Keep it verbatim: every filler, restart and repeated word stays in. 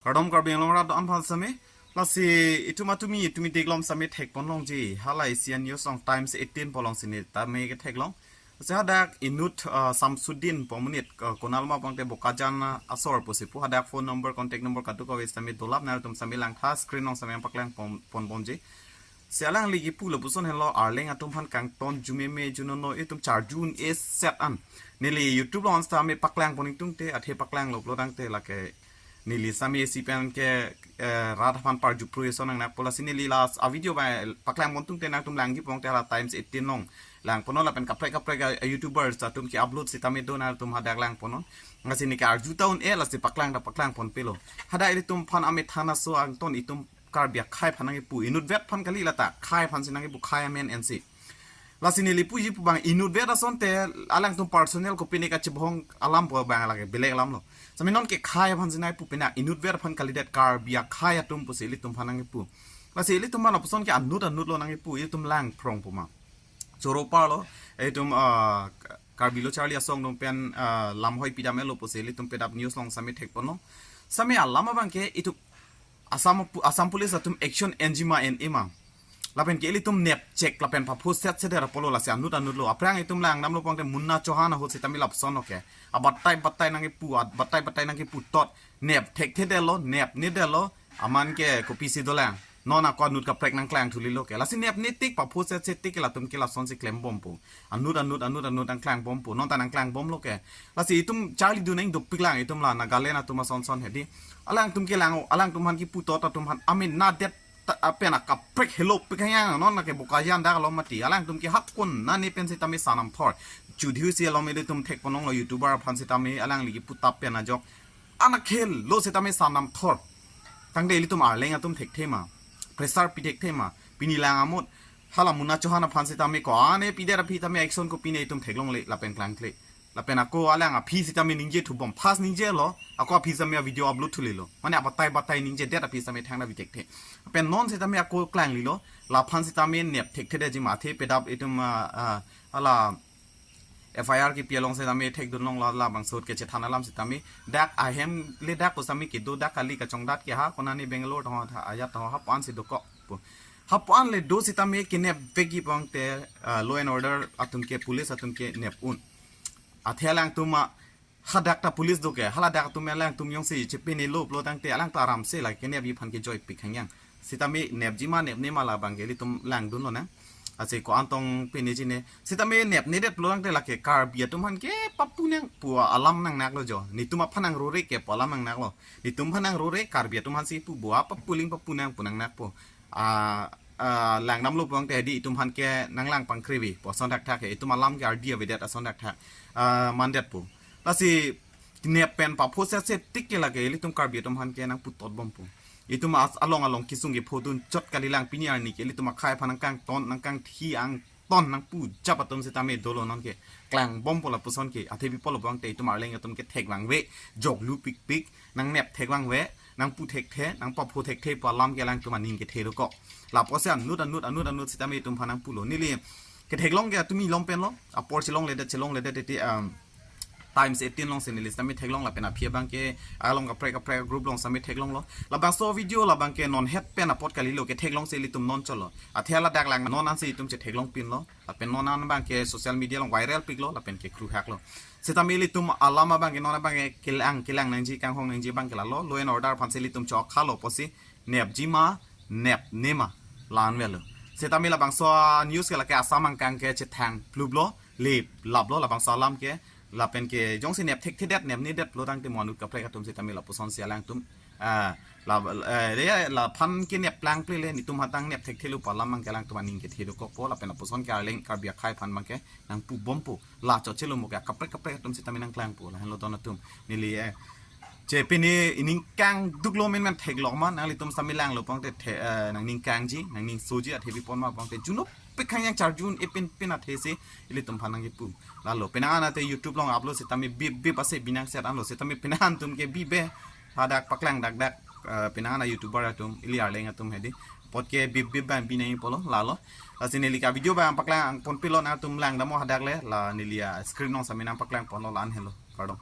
Kardom Karbi Anglong rat do-an aphan sitame. Lasi itum atumi, itumi deklom sitame thekpon longji. Hala Asian News along Times eighteen pu along sitame ketheklong. Lasi hadak inut, ah, Samsudin pu amonit, ah, konat ma pulote Bokajan, ah, asor pusi pu, hadak phone number, contact number kadokave sitame dolap, nangtum sitame langtha, screen along sitame paklang pon, ponbomji. Si alangli kipu lapuson henlo, Arleng atum aphan kangton jumeme junono itum charju un-e set an. Neli YouTube along sitame paklang pon ingtungte, athe paklanglo pulotangte lake neli sitame isi pen ke, eh, rat aphan parju pro eson nangnak pu. Lasi neli last a video ba paklang pon tungte nangtum langji pulote hala Times eighteen along lang ponlo, lapen kaprek kaprek a, a YouTubers atum ke-upload sitame do, nangtum hadak lang ponnon. Lasi neli ke-arju ta un-e, lasi paklang ta paklang ponpelo. Hadak ilitum aphan amethan aso angton itum Karbi akhei aphan nangkipu, inutvet aphan kali lata, khei aphan si nangkipu, khei amen ensi. Lasi neli puji pu abang inutvet asonte alangtum personal kopine kachebong alam pu abang lake belek alamlo. Sitame non ke khei aphan si nangkipu, pine inutvet aphan kalidet, Karbi akhei atum pusi ilitum aphan nangkipu. Lasi ilitum aphan lapuson ke anut anut lo nangkipu, ilitum lang phrong pu ma. Choro parlo, itum, ah, Karbi lo charli asong atum pen, ah, lam hoi pidam-etlo pusi ilitum Pedap News along sitame thekponlo. Sitame alam abang ke itum Assam pu-, Assam Police atum action enji ma en-e ma. Lapen ke ilitum nep chek lapen paphu set set der apotlo, lasi anut anut lo. Aphrang itum langdamlo pulote Munna Chauhan ahut sitame lapuson lo ke. A batai batai nangkipu, a batai batai nangkipu tot. Nep thekthedetlo, nepnedetlo. Aman ke kopisi dolang. Non ako anut kaprek nangklang thulilo ke. Lasi nepne tik paphu set set tik latum ke lasonsi klembompo. Anut anut anut anut nangklangbompo. Non ta nangklangbomlo ke. Lasi itum charlidun nang dopiklang itum la Nagaland atum ason son hedi. Alangtum kelang, alangtum aphan kipu tot atum aphan amen nadet ta, apen akaprek helopik hanyang non lake Bokajan dak along mati. Alangtum ke hakun nani pen sitame sanam thor. Judhiu si along ilitum thekponlonglo, YouTuber aphan sitame alangli kipu tap pen ajok. Anak helo sitame sanam thor. Tangte ilitum Arleng atum thekthe ma. Pressure pi thekthe ma. Pini lang amut. Hala Munna Chauhan aphan sitame ko-an-e pidet aphi tame action kopine itum theklongle lapen klangkle. Lapen ako alang aphi sitame ningje thubom. First ningjelo, ako aphi sitame video upload thulelo. Mane abatai batai ningjedet aphi sitame thangta pi thekthe. Lapen non sitame ako klanglelo, laphan sitame nep thekthedetji ma, athe Pedap itum, ah, ah, hala F I R kipi along sitame thekdunlonglo, labangso ahut kechethan alam sitame. Dak ahem le dak ko sitame kedo, dak kali kachongdat ke ha, konane Bangalore tong ha, ajat tong ha, hapu-an si dokok pu. Hapu-an le do sitame kenep vekji pulote, ah, law and order atum ke, police atum ke nep un. Athe alangtum ma hadak ta police do ke, hala dak atum alangtum jongsi chepinelo pulotangte alang ta aramse lake nepji aphan kejoipik hanyang. Sitame nepji ma nepne ma labang ke ilitum langdunlo nang. Ase ko-an tong pineji ne. Sitame nepnedet pulotangte lake Karbi atum aphan ke papu nangpu alam nangnaklo jo. Netum aphan nangrore ke pu alam nangnaklo. Netum aphan nangrore, Karbi atum aphansi pu bo, apa puling papu nangpu nangnakpo. Ah, ah, langdamlo pulote hedi itum aphan ke nanglang pangkrevi pu ason thakthak he, itum alam ke ardi avedet ason thakthak. Ah, mandetpo. Lasi nep pen paphu set set tik ke lake ilitum Karbi atum aphan ke nangpu totbompo. Itum as along along kesung kephodun chot kalilang, pini arni ke ilitum akhei aphan nangkangton nangkangthi angton nangpu jap atum sitame dolo non ke. Klangbompo lapuson ke, athe pi apotlo pulote itum Arleng atum ke thekvangve, joklu pikpik, nangnep thekvangve, nangpu thekthe, nangpaphu thekthe pu alam ke alangtum aning kethe dokok. Lapuson anut anut anut anut sitame itum aphan nangpulo. Neli ketheklong ke atumi lom penlo, apor chelongledet chelongledet titi, um, Times eighteen along si neli sitame theklong lapen aphi abang ke along kaprek kaprek group along sitame theklonglo. Labangso video labang ke non het pen apot kalilo, ketheklong si ilitum non cholo. Athe ladak lang non ansi itum chetheklong pinlo. Lapen non an abang ke social media along viral piklo, lapen kekruhaklo. Sitame ilitum alam abang ke non abang ke kelang kelang nangji, kanghong nangji abang ke lalo, law and order aphansi ilitum chokhalo pusi nepji ma nepne ma la-an avelo. Sitame labangso news ke lake Assam angkang ke chethang pluplo, le laplo labangso alam ke, lapen ke jongsi nep thekthedet nepnedet pulotangte mo anut kaprek atum sitame lapuson si alangtum, ah, la, eh, le, laphan ke nep plangple le, netum hatang nep thekthelo pu alam abang ke alangtum aning kethe dokokpo, lapen lapuson ke Arleng Karbi akhei aphan abang ke nangpubompo. La chot chelo mo ke kaprek kaprek atum sitame nangklangpo, lahenlo don atum. Neli, eh, che pini ining kangduklo menmen theklong ma, nanglitum sitame langlo pulote the, eh, nangning kangji, nangning soji, athe pi apot ma pulote junopik hanyang charju un-e pinpin athesi ilitum aphan nangkipu. Lalo penang an ate YouTube along upload sitame bip bip ase binang set anlo, sitame penang an atum ke bibe hadak paklang dakdak, eh, penang an a YouTuber atum, ili Arleng atum hedi. Apot ke bip bip abang binang ipolo, lalo. Lasi neli ke video abang paklang ponpilo, nangtum langdamlo hadak le, la neli a screen along sitame nangpaklang ponlo, la-an helo. Kardom.